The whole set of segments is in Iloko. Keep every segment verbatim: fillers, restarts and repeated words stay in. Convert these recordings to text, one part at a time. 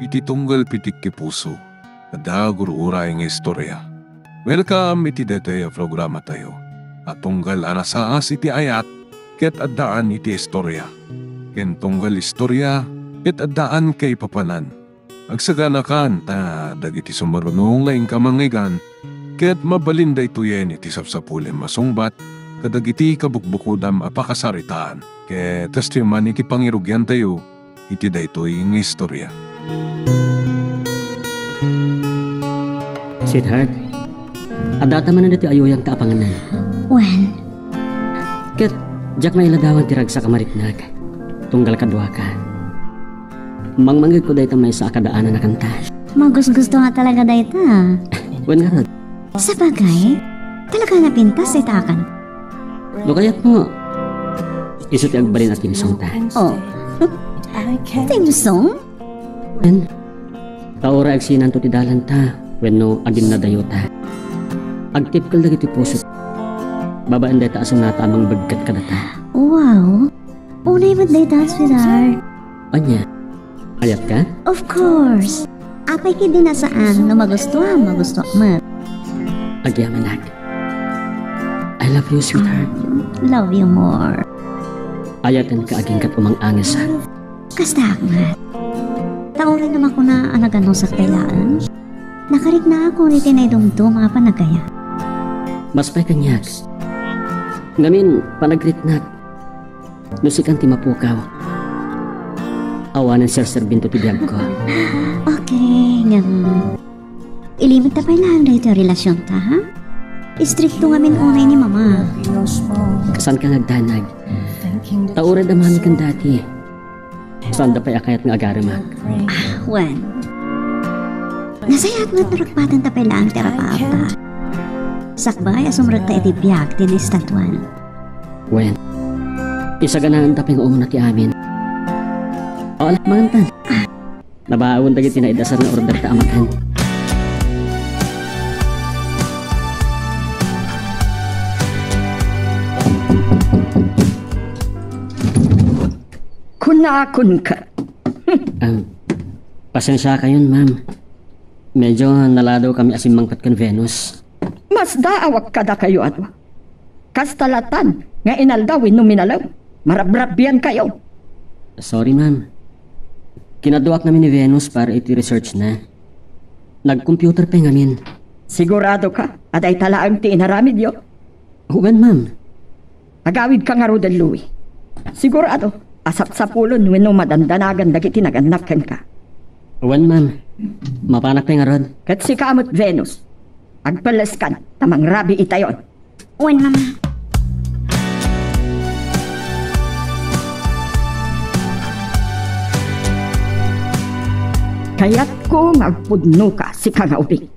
Ti tunggal pitik ti puso, adda gur-uray nga istorya. Welcome iti daytoy a programatayo a tunggal a nasaas iti ayat ket addaan iti istorya, ken tunggal istorya ket addaan kaipapanan. Agsaganakan ta dagiti sumaruno nga inka mangngeggan ket mabalin daytoyen iti sapsapulem a sungbat kadagiti kabukbukodam a pakasaritaan. Ket kastoy man iti pangirugiantayo iti daytoy nga istorya. Sweetheart, adda ta manen ditoy ayuyanta a pangneng. Wen. Ket diak mailadawan ti ragsak a mariknag. Tunggal kaduaka. Mangmangngegko dayta maysa a kadaanan a kanta. Magusgusto nga talaga dayta. Wen ngarud. Sabagay, talaga napintas dayta a kanta. No kayatmo, isu ti agbalin a theme songta. Oh. Theme song? Wen, ta uray agsinanto ti dalanta wenno aginnadayota, agtipkel dagiti puso babaen dayta a sonata a mangbegget kadata. Wow! Unay met dayta, sweetheart. Ania? Ayatka? Of course. Apay ketdi a saan no magustuam, magustuak met. Agyamanak. I love you, sweetheart. Love you more. Ayatenka agingga't umang-angesak. Kastaak met. Ta uray no makuna a naganusak pay laeng, nakariknaakon iti naidumduma a panagayat. Mas pay kaniak. Ngamin, panagriknak. No sikan ti mapukaw, awanen serserbinto ti biagko. Okay, ngem, ilimettayo pay laeng daytoy a relasionta, ha? Istrikto ngamin unay ni Mama. Saanka nga agdanag. Ta uray addami ken dati. Saanda pay a kayat nga agaremak. Ah, wen. Nasayaat met no ragpatenta pay laeng ti arapaapta. Sakbay a sumrekta iti biag ti naestatuan. Wen, isaganaanta pay nga umuna ti amin. O, ala, mangantan. Nabaon dagiti naid-asar nga orderta a makan. Kunakon ket. Ah, pasensiakayon, ma'am. Medyo naladaw kami a simmangpet ken Venus. Masdaawak kadakayo a dua. Kasta latan nga inaldaw wenno minalem, marabrabbiankayo. Sorry, ma'am. Kinaduak ngamin ni Venus para iti research na. Nag-computer pay ngamin. Sigurado ka a dayta laeng ti inaramidyo? Wen, ma'am. Agawidka ngaruden, Louie. Sigurado a sapsapulon wenno madandanagan dagiti nagannak kenka. Wen, ma'am. Mapanak pay ngarud. Ket sika met, Venus. Agpelleskan ta mangrabii itayon. Wen, Mama. Kayatko nga agpudnoka, sika nga ubing.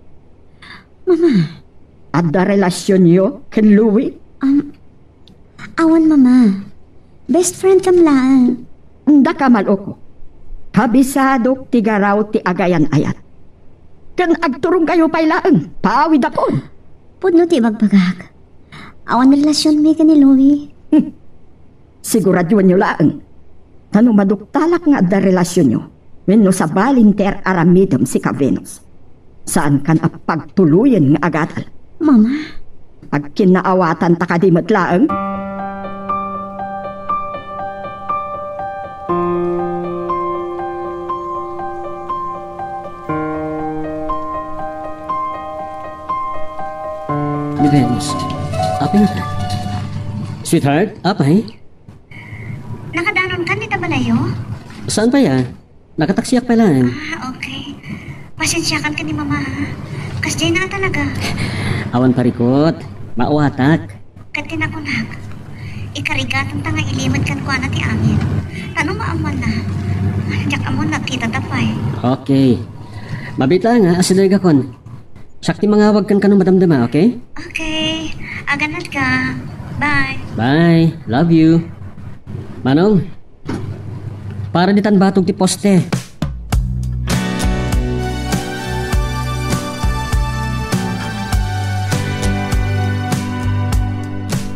Mama. Adda relasionyo ken Louie? Um, awan, Mama. Best friend kam laeng. Daka, Maluko. Kabisadok ti garaw ti agayan-ayat. Ken agturongkayo pay laeng, paawidakon. Pudno ti ibagbagak. Awan relasionmi ken ni Louie. Hmm. Siguraduenyo laeng. Ta no maduktalak nga adda relasionyo, wenno sabali ti ar-aramidem, sika Venus, saankan a pagtuloyen nga agadal. Mama. Agkinnaawatanta kadi met laeng? Ni Venus, apay ngata? Sweetheart, apay? Nakadanonkan dita balayyo? Saan pay a? Nakataksiak pay laeng. Ah, okay. Pasensiakan ken ni Mama, ha? Kasdiay na talaga. Awan parikut. Maawatak. Ket ti nakunak, ikarigatanta nga ilimed kenkuana ti amin. Ta no maammoanna, diak ammon no agkitata pay. Okay. Mabiit laeng a, asidegakon. Siak ti mangawag kenka no madamdama, okay? Okay. Aganatka. Bye. Bye. Love you. Manong, para ditan batog ti poste.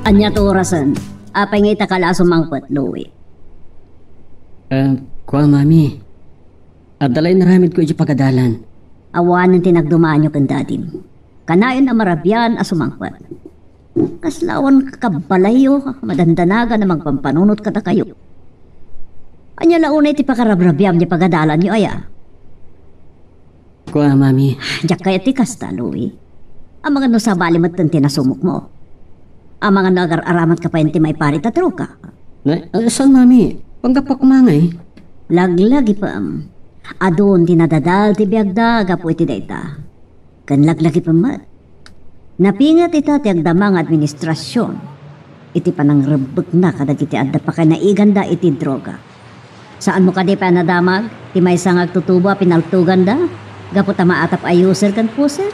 Ania ti orasen? Apay nga ita ka la a sumangpet, Louie? Eh, kua, Mami. Adda la inaramidko iti pagadalan. Awanen ti nagdumaanyo ken dadim. Kanayon a marabian a sumangpet. Kasla awan kakabalayyo, madandanagan a mangpampanunot kadakayo. Ania la unay ti pakarabrabiam ti pagadalanyo aya? Kua, Mami. Diak kayat ti kasta, Louie. Amangan no sabali metten ti nasumokmo. Amangan no agar-aramat ka payen ti maiparit a droga. Na, ah, saan, Mami? Panggapok, Mami. Laglagipem. Adun ti nadadal ti biagda gapu iti dayta. Ken laglagipem met. Napinget ita ti agdama nga administrasion iti panangrebbekna kadagiti adda pakainaiganda iti droga. Saanmo kadi pay a nadamag ti maysa nga agtutubo a pinaltoganda gapu ta maatap a user ken poser?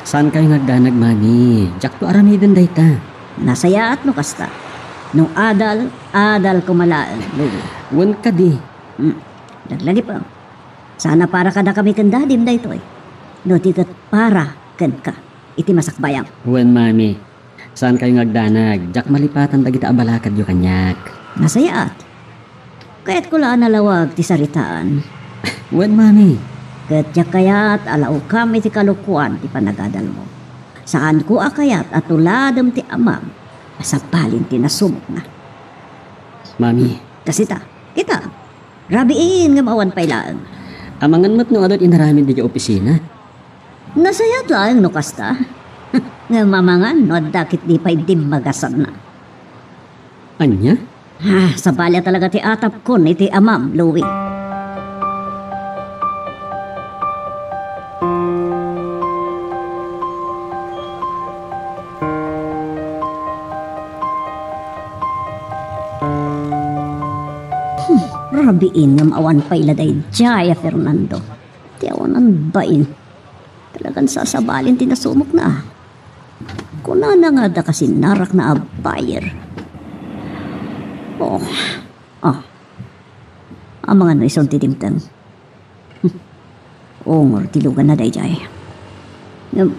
Saankayo nga agdanag, Mami. Diakto aramiden dayta. Nasayaat no kasta. No adal, adal koma laeng, Louie. Wen kadi. Hmm. Laglagipem. Saan a para kadakami ken dadim daytoy. No di ket para kenka iti masakbayam. Wen, Mami. Saankayo nga agdanag, diak malipatan dagiti abalakadyo kaniak. Nasayaat. Kayatko la a nalawag ti saritaan. Wen, Mami. Ket diak kayat a laukam iti kalokuan ti panagadalmo. Saanko a kayat a tuladem ti amam a sabalin ti nasumokna. Mami. Kasita, kita, rabiin ngem awan pay laeng. Amangan met no adda inaramid idiay opisina. Nasayaat laeng no kasta. Ngem amangan no adda ket di pay dimmagasanna. Ania? Ah, sabali a talaga ti atapkon iti amam, Louie. Hmm, rabiin ngem awan pay la daydiay a Fernando. Ti awanan bain. Talagan sasabalin ti nasumokna. Kunana nga adda kasinnarakna a buyer. Oh. Ah. Amangan no isun ti dimteng. Ungor ti luganna daydiay. Ngem,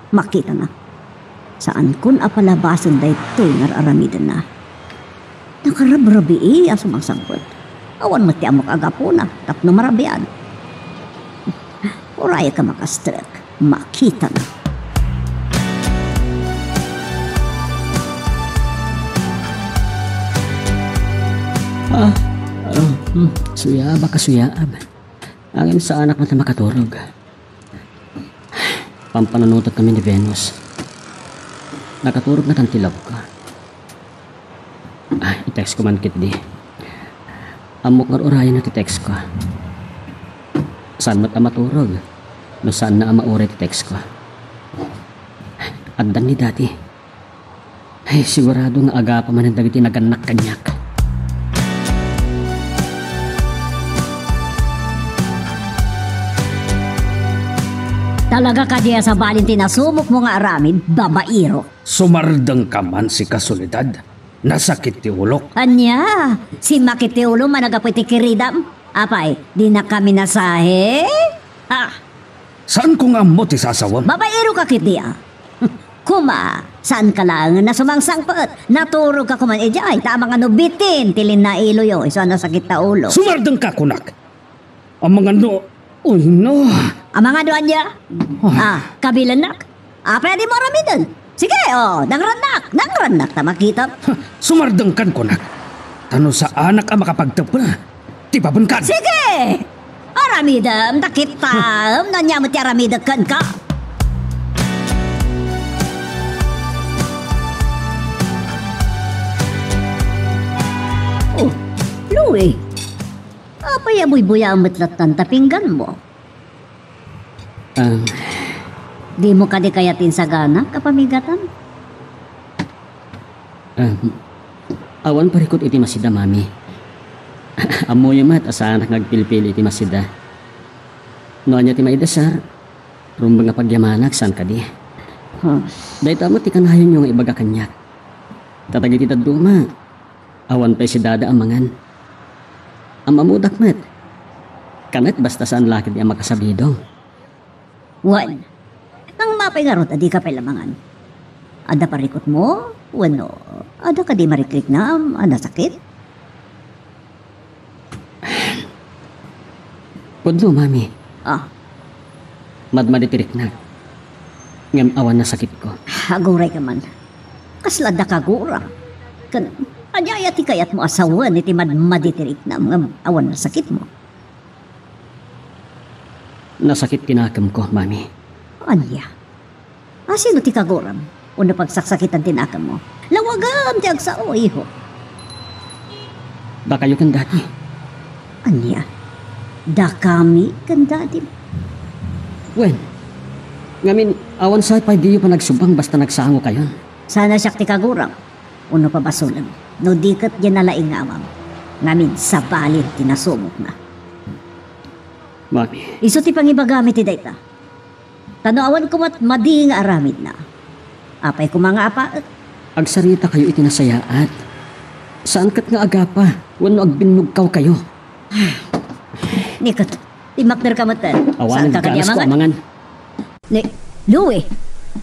makitana. Saankon a palabasen daytoy nga ar-aramidenna. Nakarabrabii a sumangsangpet. Awan met ti ammok a gapuna tapno marabian. Uray ka makastrek, makitana. Ah, ah, hmm, suyaab a kasuyaab. Ngem saanak met a makaturog. Pampanunotek kami ni Venus. Nakaturog ngatan ti love ko. Ah, i-text ko man ketdi. Ammok nga urayen ti text ko. Saan met a maturog no saanna a mauray ti text ko. Addan ni Daddy. Ay, sigurado nga agapa manen dagiti nagannak kaniak. Talaga kadi a sabalin ti nasumokmo nga aramid, babaero? Sumardengka man, sika Soledad. Nasakit ti ulok. Ania? Simmakit ti ulo managapu iti kiridam? Apay, dinaka minasahe? Ha? Saanko nga ammo ti sasawem. Babaero ka ketdi a. Kuma, saanka laengen a sumangsangpet. Naturogka koman idiay, ta amangan no bitin ti linnailoyo, isu a nasakit ta ulo. Sumardengka, kunak. Amangan no, uy, no. Amangan no ania? Ah. Ah, kabilennak. Apay a dimo aramiden? Sige, oh, nangrannak, nangrannak, ta makitam. Sumardengkan, kunak. Ta no saanak a makapagtebel, ti babengkan. Sige! Aramidem, ta kitam, no ania met ti aramidek kenka. Oh, Louie. Apay a buybuyaem met lattan ta pingganmo? Ah, dimo kadi kayat insagana, kapamigatan? Ah, awan parikut iti masida, Mami. Ammoyo met a saanak nga agpilpili iti masida. No ania ti maidasar, rumbeng a pagyamanak, saan kadi? Huh. Dayta met ti kanayonyo nga ibaga kaniak. Ta dagiti dadduma, awan pay si Dada a mangan. Am-ammodak met. Kanet basta saan la ketdi a makasabidong. Wen, nang mapay ngarud a dika pay la mangan. Adda parikutmo? Wenno, adda kadi marikriknam a nasakit? Pudno, Mami. Ah. Madmadi ti riknak. Ngem awan nasakitko. Aguray ka man. Kasla dakaguram. Ken, ania aya ti kayatmo a sawen iti madmadi ti riknam ngem awan nasakitmo? Nasakit ti nakemko, Mami. Ania? A, sino ti kaguram? Wenno pagsaksakitan ti nakemmo? Lawagam ti agsao, iho. Dakayo ken Daddy. Ania? Dakami ken Daddy? Wen, ngamin, awan sa pay diyo panagsubang basta nagsangokayon. Sana siak ti kaguram. Wenno pabasolem, no di ket diay nalaing nga amam. Ngamin, sabali ti nasumokna. Mami. Isu ti pangibagami ti dayta. Ta no awan koma met madi nga aramidna, apay koma nga apaek? Agsaritakayo iti nasayaat. Saan ket nga agapa wenno agbinnugkawkayo? Ni ket, timmakderka met. Awanen ti ganas ko amangan. Ni, Louie!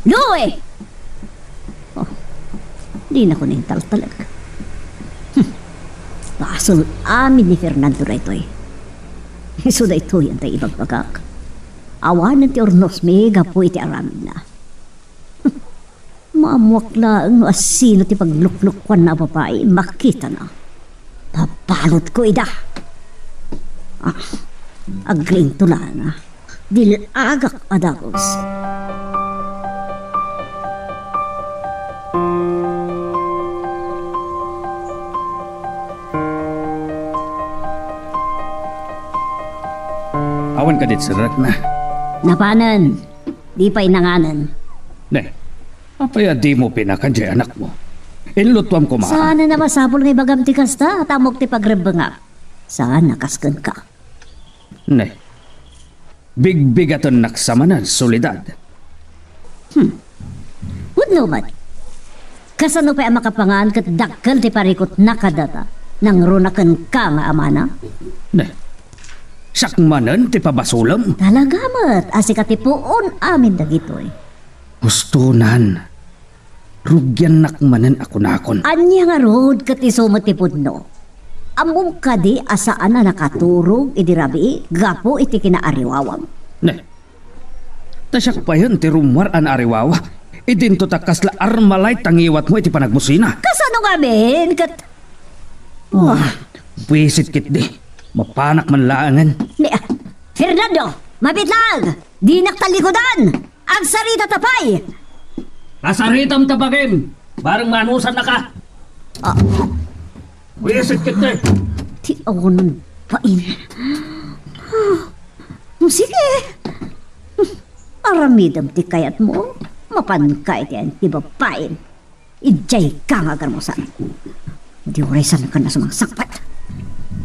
Louie! Oh, dinako intaltalek. Hmm. Basol amin ni Fernando daytoy. Isu daytoy ti ibagbagak. Awanen ti urnosmi gapu iti aramidna. Maammoak laeng no asino ti pagluklukuanna a babai, makitana. Pabalutko ida. Ah, aglinto laeng. Dil-agak a dagus. Awan kadi serrekna? Napanen. Di pay nanganen. Ne, apay a dimo pinakan diay anakmo? Inlutuam koma. Saan a masapul nga ibagam ti kasta, ta ammok ti pagrebbengak. Saan a kas kenka. Ne, bigbigatennak sa manen, Soledad. Hmm. Pudno met. Kasano pay a makapangan ket dakkel ti parikutna kadata, nangruna kenka nga amana? Ne, siak manen ti pabasolem? Talaga met a sika ti puon amin dagitoy. Hustonan, rugiannak manen a kunakon. Ania ngarud ket isu met ti pudno? Ammom kadi a saan a nakaturog idi rabii gapu iti kinaariwawam? Ne, ta siak payen ti rummuar a naariwawa. Idinto ta kasla Armalite ti ngiwatmo iti panagmusina. Kasano ngamin ket... Oh. Buisit ketdi. Mapanak man laengen. Ni, ah, Fernando, mabitlag! Dinak talikudan! Agsarita ta pay! Kasaritam ta bagim! Bareng manusannaka! Ah. Buisit ketdi. Ti awanan bain. Sige. Aramidem ti kayatmo. Mapanka iti ayan ti babaim. Idiay ka nga agarmusan. Di uray saan ka na sumangsakpat.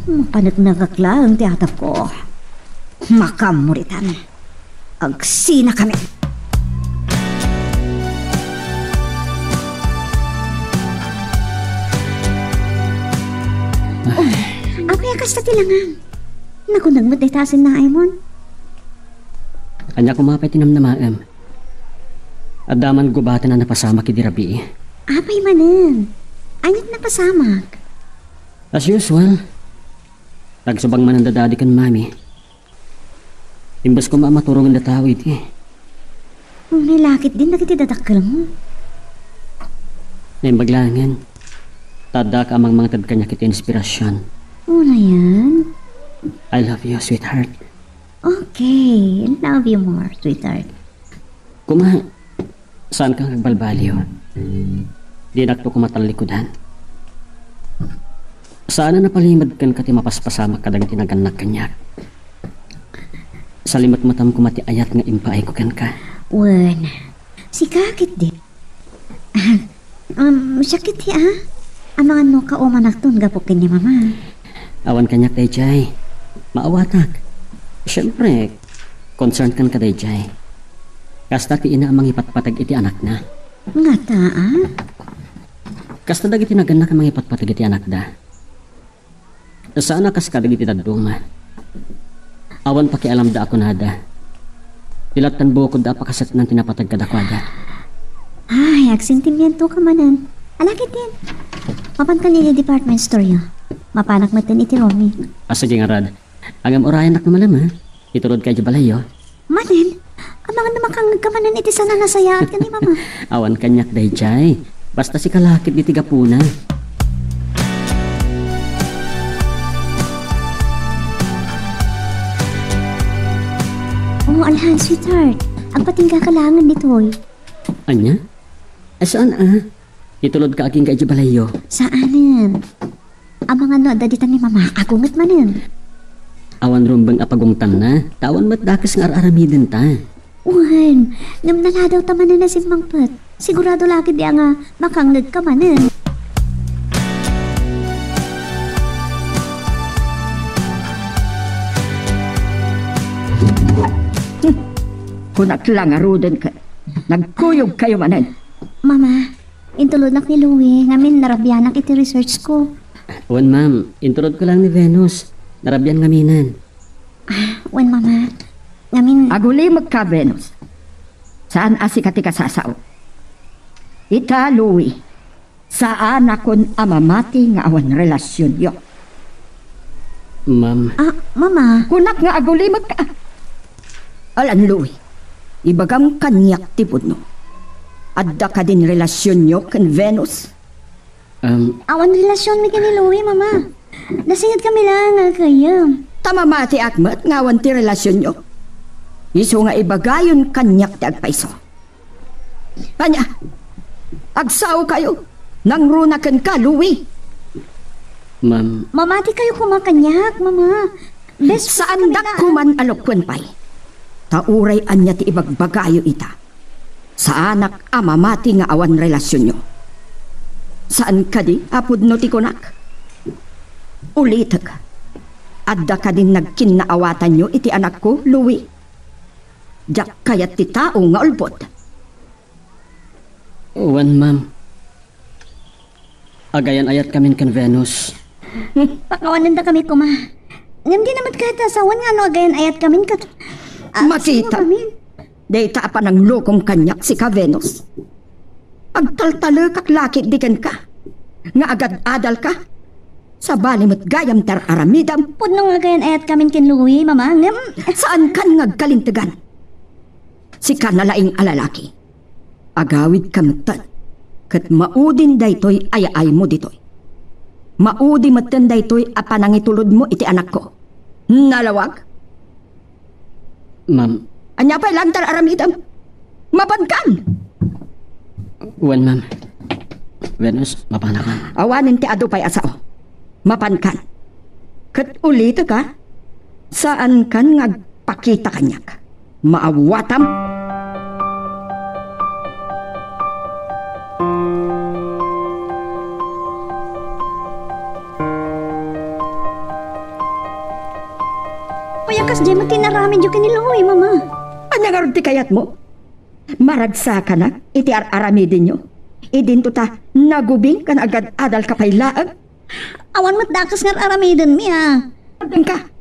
Mapaneknekak laeng ti atapko. Makammuritan. Agsinakami. Oh, apay a kasta ti langam? Nakuneg met dayta a sinnaimon. Ania koma pay ti namnamaem? Adda man gubaten a napasamak idi rabii. Apay manen? Aniat napasamak? As usual. Nagsubang manen da Daddy ken Mami. Imbes koma a maturongen da tao idi. Nalakit din dagiti dadakkelmo. Naimbag laengen. Ta adda ka a mangted kaniak iti inspirasyon. Unayen? I love you, sweetheart. Okay, love you more, sweetheart. Koma, saan ka nga agbalbaliw? Dinakto koma tallikudan. Saan a napalimed kenka ti mapaspasamak kadagiti nagannak kaniak. Salimek matam koma ti ayat nga impaayko kenka. Wen, sika ketdi. Ah, um, siak iti, ah. Amangan no kaumanakton gapu ken ni Mama. Awan kaniak daydiay. Maawatak. Siempre, concern kenka daydiay. Kasta ti ina a mangipatpateg iti anakna. Ngata, ah? Kasta dagiti nagannak a mangipatpateg iti anakda. Saan a kas kadagiti dadduma. Awan pakialamda a kunada. Ti lattan bukodda a pakaseknan ti napateg kadakuada. Ay, agsentimiento ka manen. Ala ketdin. Mapan ka iti department store yo. Mapanak metten iti room mi. A, sige ngarud. Ngem urayennak no malem, ha? Itulodka idiay balayyo? Manen, amangan no makangngegka manen iti saan a nasayaat ken ni Mama. Awan kaniak daydiay. Basta sika la ketdi ti gapuna. Oh, Alhan, sweetheart. Agpatingga ka laengen ditoy. Ania? Ay, saan a? Itulodka agingga idiay balayyo? Saanen. Amangan no adda ditan ni Mama, agunget manen. Awan rumbeng a pagungtanna, ta awan met dakes nga ar-aramidenta. Wen, ngem naladaw ta manen a simmangpet. Sigurado la ketdi a nga makangngegka manen. Kunak la ngaruden ket nagkuyogkayo manen. Mama, intulodnak ni Louie, ngamin narabianak iti research ko. Wen, ma'am, intulodko laeng ni Venus. Narabian ngaminen. Ah, wen, Mama. Ngamin. Agulimekka, Venus. Saan a sika ti kasasao. Ita, Louie, saanakon a mamati nga awan relasionyo. Ma'am. Ah, Mama. Kunak nga agulimekka. Alan, Louie, ibagam kaniak ti pudno. Adda kadin relasionyo ken Venus? Um, Awan relasionmi ken ni Louie, Mama. Nasingetkami laeng nga aggayyem. Ta mamatiak met nga awan ti relasionyo. Isu nga ibagayon kaniak ti agpayso. Ania, agsaokayo? Nangruna kenka, Louie? Ma'am. Mamatikayo koma kaniak, Mama. Best friend kami. Saandak koma a lokuen pay. Ta uray ania ti ibagbagayo ita, saanak a mamati nga awan relasionyo. Saan kadi a pudno ti kunak? Ulitek, adda kadin nagkinnaawatanyo iti anakko, Louie? Diak kayat ti tao nga ulbod. Wen, ma'am. Agayan-ayatkamin ken Venus. Pakawanendakami koma. Ngem dina met kayat a sawen nga no agayan-ayatkamin ket, ah, Makita. Sino kami? Dayta a pananglokom kaniak sika, Venus. Agtaltalekak la ketdi kenka nga agad-adalka. Sabali met gayam ti ar-aramidem. Pudno nga agayan-ayatkamin ken Louie, Mama, ngem saankan nga agkalintegan. Sika nalaing a lalaki. Agawidka metten, ket maudin daytoy a yaaymo ditoy. Maudi metten daytoy a panangitulodmo iti anakko. Nalawag? Ma'am. Ania pay laeng ti ar-aramidem? Mapankan! Wen, ma'am. Venus, mapanakon. Awanen ti adu pay a sao. Mapankan. Ket ulitek a, saankan nga agpakita kaniak. Maawatam. Uy, a kasdiay met ti inaramidyo ken ni Louie, Mama. Ania ngarud ti kayatmo? Maragsakanak iti ar-aramidenyo. Idinto ta nagubing ken agad-adalka pay laeng. Awan met dakes nga ar-aramidenmi, a. Adingka.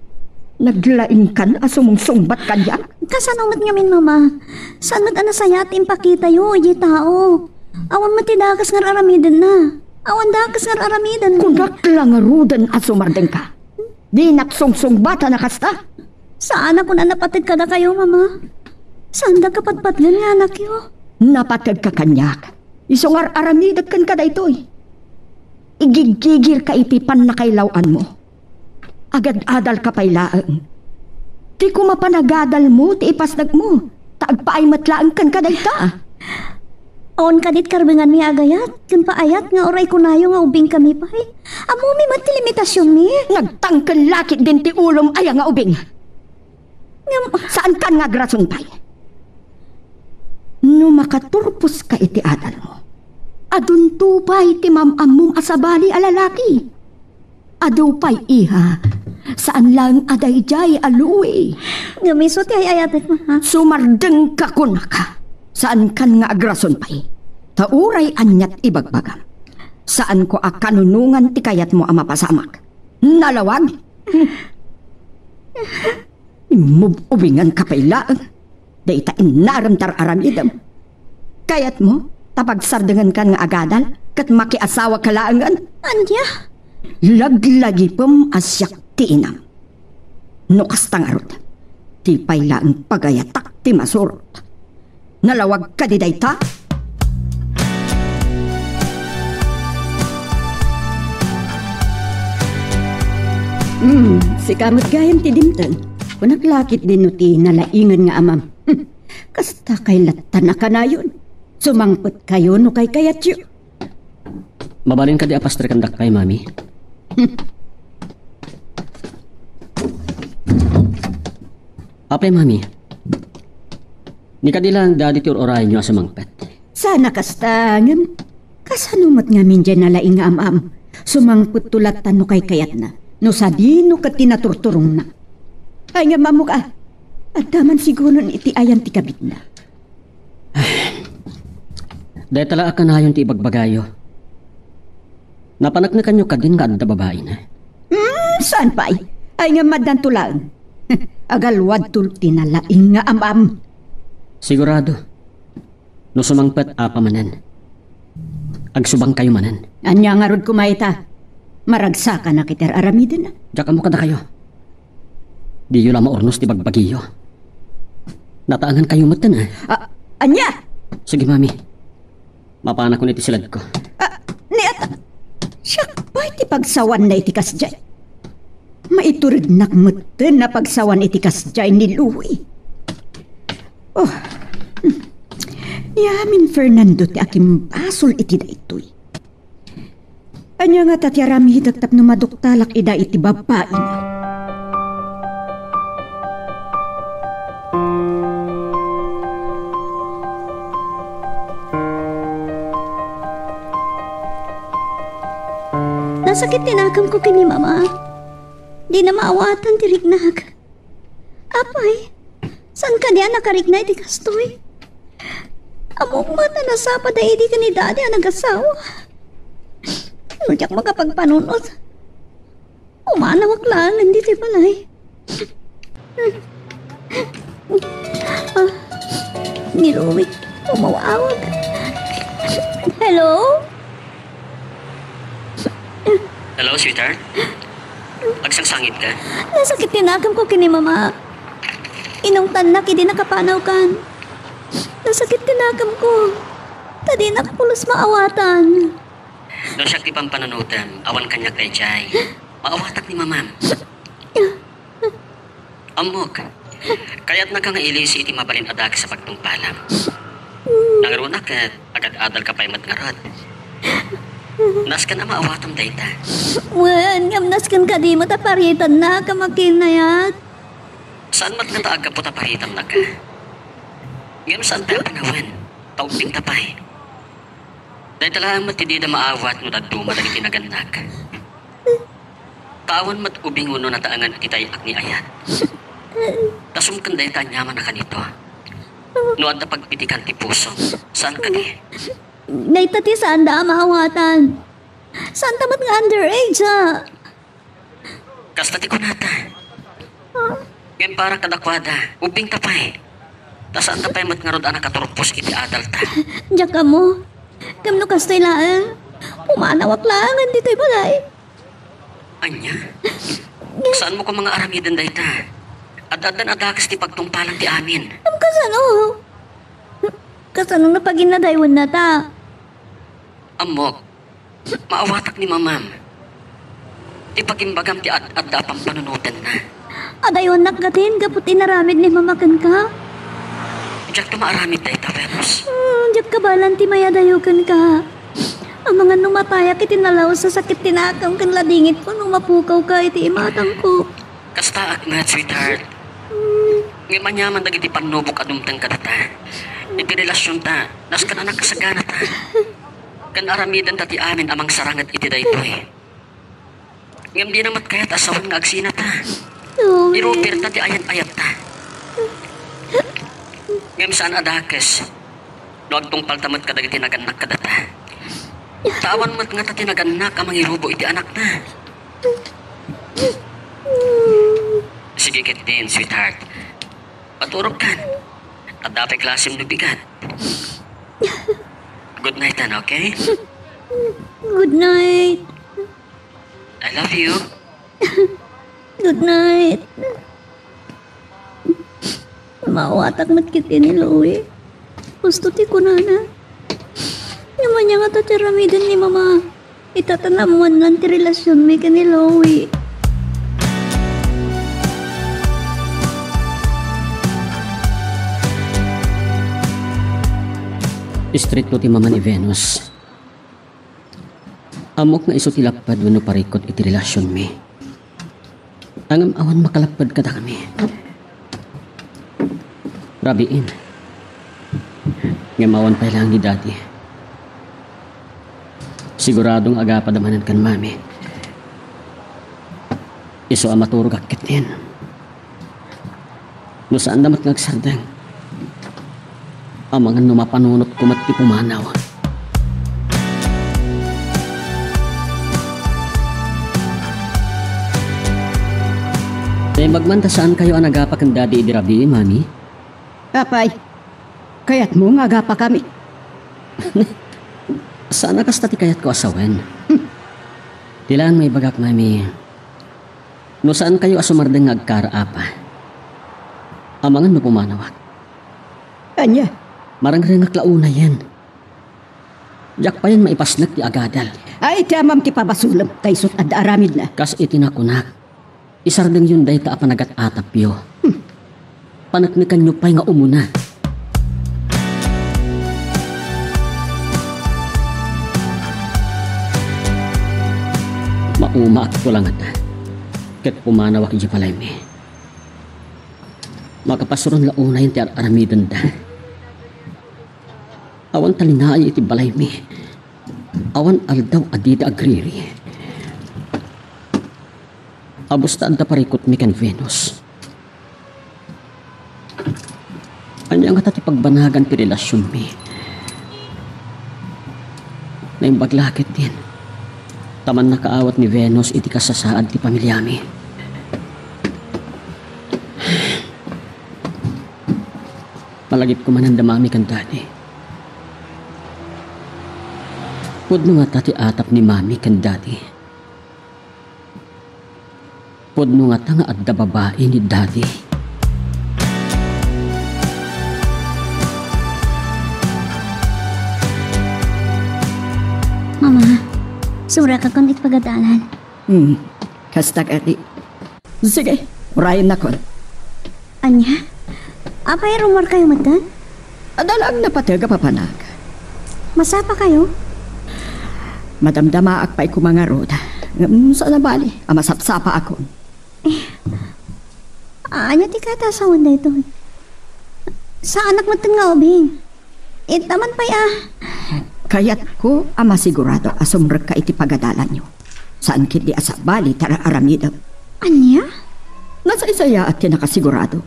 Naglaingkan a sumungsungbat kaniak. Kasano met ngamin, Mama? Saan met a nasayaat ti impakitayo idiay tao? Awan met ti dakes nga ar-aramidenna. Awan dakes nga ar-aramiden. Kunak la ngaruden a sumardengka. Dinak sungsungbatan a kasta. Saan a kuna napateg kadakayo, Mama. Saanda kapatpatgen nga anakyo. Napategka kaniak. Isu nga ar-aramidek kenka daytoy. Igiggigirka iti pannakailaw-anmo. Agad-adalka pay laeng. Ti koma panagadalmo ti ipasnekmo, ta agpaay met laeng kenka dayta. Awan kadi ti karbenganmi a agayat, ken paayat nga uray kunayo nga ubingkami pay. Ammomi met ti limitasionmi. Nagtangken la ketdin ti ulom aya nga ubing. Ngem, saankan nga agrason pay. No makaturposka iti adalmo, adunto pay ti mam-ammom a sabali a lalaki. Adu pay, iha. Saan laeng a daydiay a Louie. Ngem isu ti ay-ayatek, Mama. Sumardengka, kunaka. Saankan nga agrason pay. Ta uray aniat ibagbagam, saanko a kanunongan ti kayatmo a mapasamak. Nalawag? Immub-ubinganka pay laeng. Dayta inarem ti ar-aramidem. Kayatmo ta pagsardengenkan nga agadal ket makiasawaka laengen? Ania? Laglagipem a siak ti inam. No kasta ngarud, Ti pay laeng pagayatak ti masurot. Nalawag kadi dayta? Hmm, sika met gayam ti dimteng. Kunak la ketdin no ti nalaingen nga amam. Hmm, kasta kay lattan a kanayon. Sumangpetkayo no kaykayatyo. Mabalin kadi a pastrekan dakpay, Mami? Apay, Mami? Ni kadi laeng Daddy ti ur-urayenyo a sumangpet? Sana kasta, ngem kasano met ngamin diay nalaing nga am-am? Sumangpetto lattan no kaykayatna, no sadino ket ti naturturongna. Ay, ngem ammok a, adda man siguron iti ayan ti kabitna. Dayta la a kanayon ti ibagbagayo. Napaneknekanyo kadin nga adda babaina? Hmm, saan pay? Ay, ngem addanto laeng. Agalwadto ti nalaing nga am-am. Sigurado. No sumangpet, apa manen? Agsubangkayo manen. Ania ngarud koma ita? Maragsakanak iti ar-aramidenna. Diak ammo kadakayo. Diyo la maurnos ti bagbagiyo. Nataengankayo metten, eh. Ah, ania? Sige, Mami. Mapanakon iti siledko. Ah, ni at-, siak pay ti pagsawanna iti kasdiay. Maiturednak metten a pagsawan iti kasdiay ni Louie. Oh. Ni amin Fernando ti akimbasol iti daytoy. Ania ngata ti aramidek tapno maduktalak ida iti babaina? Nasakit ti nakemko ken ni Mama. Dina maawatan ti riknak. Apay, saan kadi a nakarikna iti kastoy? Ammok met a nasapada idi ken ni Daddy a nagasawa. No diak makapagpanunot, pumanawak laengen ditoy balay. Ah, ni Louie, umawawag. Hello? Hello, sweetheart? Agsangsangitka? Nasakit ti nakemko ken ni Mama. Inungtannak idi nakapanawkan. Nasakit ti nakemko. Ta dinak pulos maawatan. No siak ti pampanunotem, awan kaniak daydiay. Maawatak ni Mamam. Ammok, kayatnaka nga ilisi iti mabalin a dakes a pagtungpalam. Nangruna ket agad-adalka pay met ngarud. Nasken a maawatam dayta. Wen, ngem nasken kadi met a paritannaka, makinayat. Saan met ngata a gapu ta paritannaka. Ngem saan pay a panawen, ta ubbingta pay. Dayta laeng met ti dida maawat no dadduma dagiti nagannak. Ta awan met ubing wenno nataengan iti tay-ak ni ayat. Ta sumken dayta aniaman a kanito. No adda pagpitikan ti pusom, saan kadi? Dayta ti saanda a maawatan. Saanta met nga underage, a. Kasta ti kunata. Ngem para kadakuada, ubbingta pay. Ta saanta pay met ngarud a nakaturpos iti adalta. Diak ammo. Ngem no kastoy laeng, pumanawak laengen ditoy balay. Ania? Saanmo koma nga aramiden dayta? Ad-addan a dakes ti pagtungpalan ti amin. Ngem kasano? Kasano no paginadaywennata? Ammok, maawatak ni Mamam. Ti pagimbagam ti ad-adda a pampanunotenna. Adaywannak gatin gapu ti inaramid ni Mama kenka? Diak ta maaramid dayta, Venus. Hmm, diak kabaelan ti mayadayo kenka. Amangan no matayak iti nalaus a sakit ti nakem ken ladingitko no mapukawka iti imatangko. Kastaak met, sweetheart. Hmm. Ngem aniaman dagiti pannubok a dumteng kadata. Iti relasionta, nasken a nakasaganata. Ken aramidenta ti amin a mangsaranget iti daytoy. Ngem dina met kayat a sawen nga agsinata. Sorry. Iruperta ti ayan-ayatta. Ngem saan a dakes no agtungpalta met kadagiti nagannak kadata. Ta awan met ngata ti nagannak a mangirubo iti anakna. Sige ketdin, sweetheart. Maturogkan. Adda pay klasem no bigat. Good night, ano, okay? Good night. I love you. Good night. Maawatak met ketdi ni Louie. Husto ti kunana. Ngem ania ngata ti aramiden ni Mama? Ita ta naammoanna ti relasionmi ken ni Louie. Istrikto ti mama ni Venus. Ammok nga isu ti lapped wenno parikut iti relasionmi. Ngem awan makalapped kadakami. Rabiin. Ngem awan pay laeng ni Daddy. Sigurado nga agapada manen ken Mami. Isu a maturogak ketdin. No saanda met nga agsardeng, amangan no mapanunotko met ti pumanaw. Naimbag man ta saankayo a nagapa ken Daddy idi rabii, Mami? Apay, kayatmo nga agapakami? Saan a kasta ti kayatko a sawen. Hmm. Ti laeng maibagak, Mami, no saankayo a sumardeng nga agkaraapa, amangan no pumanawak. Ania? Marengrengak la unayen. Diak payen maipasnek ti agadal. Ay, ti amam ti pabasolem, ta isut' adda aramidna. Kas iti nakunak, isardengyon dayta a panagat-atapyo. Hmm. Paneknekanyo pay nga umuna. Maumaakto la ngata ket pumanawak idiay balaymi. Makapasuron la unayen ti ar-aramidenda. Awan talinaed iti balaymi. Awan aldaw a dida agriri. Abus ta adda parikutmi ken Venus. Ania ngata ti pagbanagan ti relasionmi? Naimbag la ketdin ta mannakaawat ni Venus iti kasasaad ti familiami. Malagipko manen da Mami ken Daddy. Pudno ngata ti atap ni Mami ken Daddy. Pudno ngata nga adda babai ni Daddy. Mama, sumrekakon iti pagadalan. Hmm, kasta kadi. Sige, urayennakon. Ania? Apay, rummuarkayo metten? Adda laeng napateg a papanak. Masapakayo? Madamdamaak pay koma ngarud. Ngem saan a bali a masapsapaakon. Eh, ania ti kayat a sawen daytoy? Saanak metten nga ubing. Ita man pay a. Kayatko a masigurado a sumrekka iti pagadalanyo. Saan ketdi a sabali ti ar-aramidem. Ania? Nasaysayaat ti nakasigurado.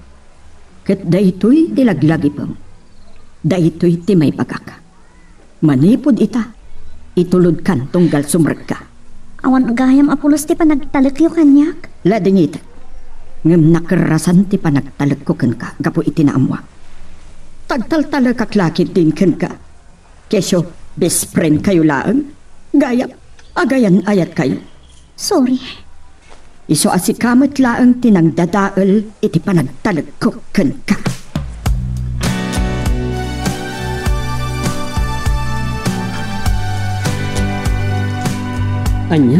Ket daytoy ti laglagipem. Daytoy ti maibagak. Manipud ita, itulodkan tunggal sumrekka. Awan gayam a pulos ti panagtalekyo kaniak? Ladingitek. Ngem nakerrasan ti panagtalekko kenka gapu iti naammoak. Tagtaltalekak la ketdin kenka. Kesyo, best friend kayo laeng? Gayam, agayan-ayatkayo. Sorry. Isu a sika met laeng ti nangdadael iti panagtalekko kenka. Ania?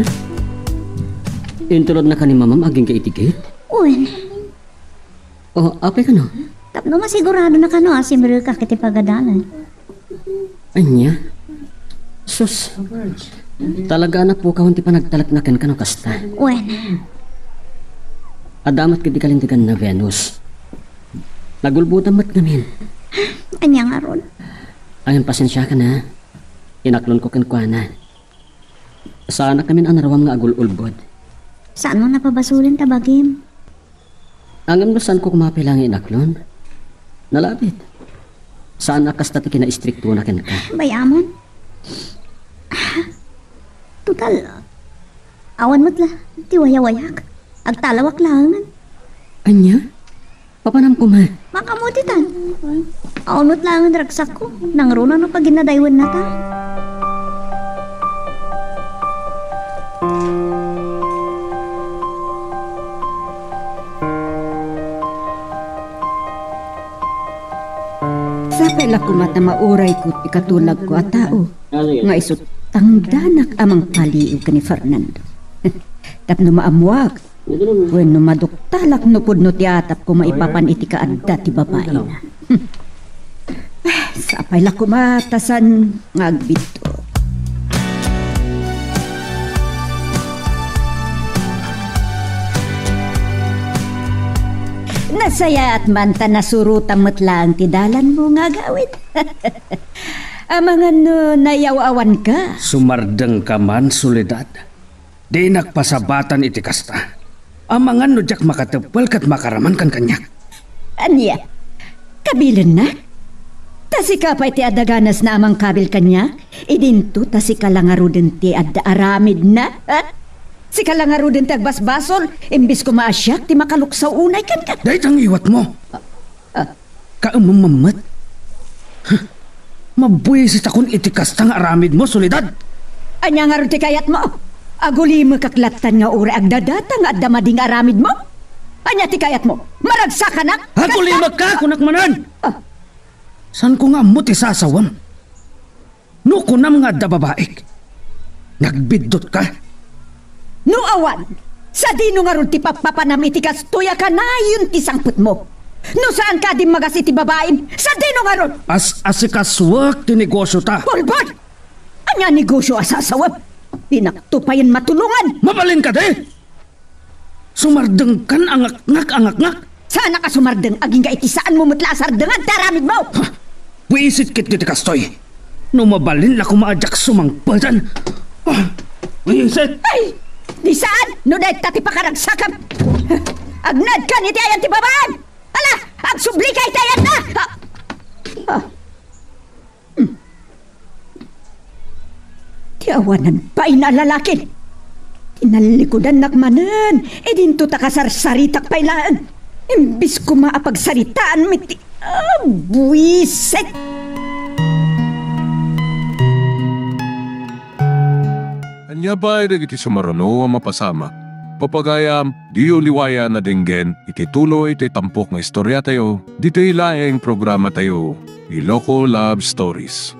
Intulodnaka ni Mamam agingga iti gate? Wen. O, apay kano? Tapno masiguradonaka no a simrekak iti pagadalan. Ania? Sus. Talaga a napukawan ti panagtalekna kenka no kasta. Wen. Adda met ketdi kalinteganna, Venus. Nagulbodan met ngamin. Ania ngarud? Ay, pasensiakan a. Inaklonko kenkuana. Saanak ngamin a naruam nga agul-ulbod. Saanmo a pabasolen ta bagim? Ngem no saanko koma pay la nga inaklon? Nalabit. Saan a kasta ti kinaistriktona kenka. Bay-amon. Total, awan met la ti wayawayak. Agtalawak laengen. Ania? Papanam koma. Makaammo ditan. Awan met laengen ragsakko. Nangruna no paginnadaywenna ta. La koma ta maurayko ti katulagko a tao nga isu tangdanak a mangpaliw ken ni Fernando. Tapno maammuak wenno maduktalak no pudno ti atapko maipapan iti kaadda ti babaina. Hmm. Sapay la koma ta saan nga agbiddut. Nasayaat man ta nasurotam met laeng ti dalanmo nga agawid. Amangan no nayaw-awanka. Sumardengka man, Soledad. Dinak pasabatan iti kasta. Amangan no diak makateppel ket makaraman kan kaniak. Ania? Kabilennak? Ta sika pay ti adda ganasna a mangkabil kaniak? Idinto ta sika la ngaruden ti adda aramidna, ha? Sika la ngaruden ti agbasbasol, imbes koma a siak ti makaluksaw unay kenka. Dayta ngiwatmo. Ah, ah. Kaemmem met. Huh. Mabuisitakon iti kasta nga aramidmo, Soledad. Ania ngarud ti kayatmo? Agulimekak lattan nga uray agdadata nga adda madi nga aramidmo? Ania ti kayatmo? Maragsakanak? Agulimekka, kunak manen! Ah. Saanko nga ammo ti sasawem? No kunam nga adda babaik, nagbiddutka? No awan, sadino ngarud ti pappapanam iti kastoy a kanayon ti sangpetmo? No saanka a dimmagas iti babaim, sadino ngarud? As-asikasuek ti negosiota. Bulbul! Ania a negosio a sasawem? Dinakto payen matulongan! Mabalin kadi? Sumardengkan a ngakngak a ngakngak. Saanak a sumardeng agingga iti saanmo met la a sardengan ti aramidmo. Ha? Buisit ketdi ti kastoy. No mabalin la koma a diak sumangpeten. Ah, buisit. Ay! Di saan no dayta ti pakaragsakam. Agnaedkan iti ayan ti babaim. Ala, agsublika iti ayanna. Ah! Ah! Hmm. Ti awanan pay a lalaki. Tinallikudannak manen, idinto ta kasarsaritak pay laeng. Imbes koma a pagsaritaanmi ti, ah, buisit! Ania pay dagiti sumaruno a mapasamak? Pagayam, diyo liwayan a denggen iti tuloy ti tampok nga istoriatayo ditoy laeng programatayo, Iloko Love Stories.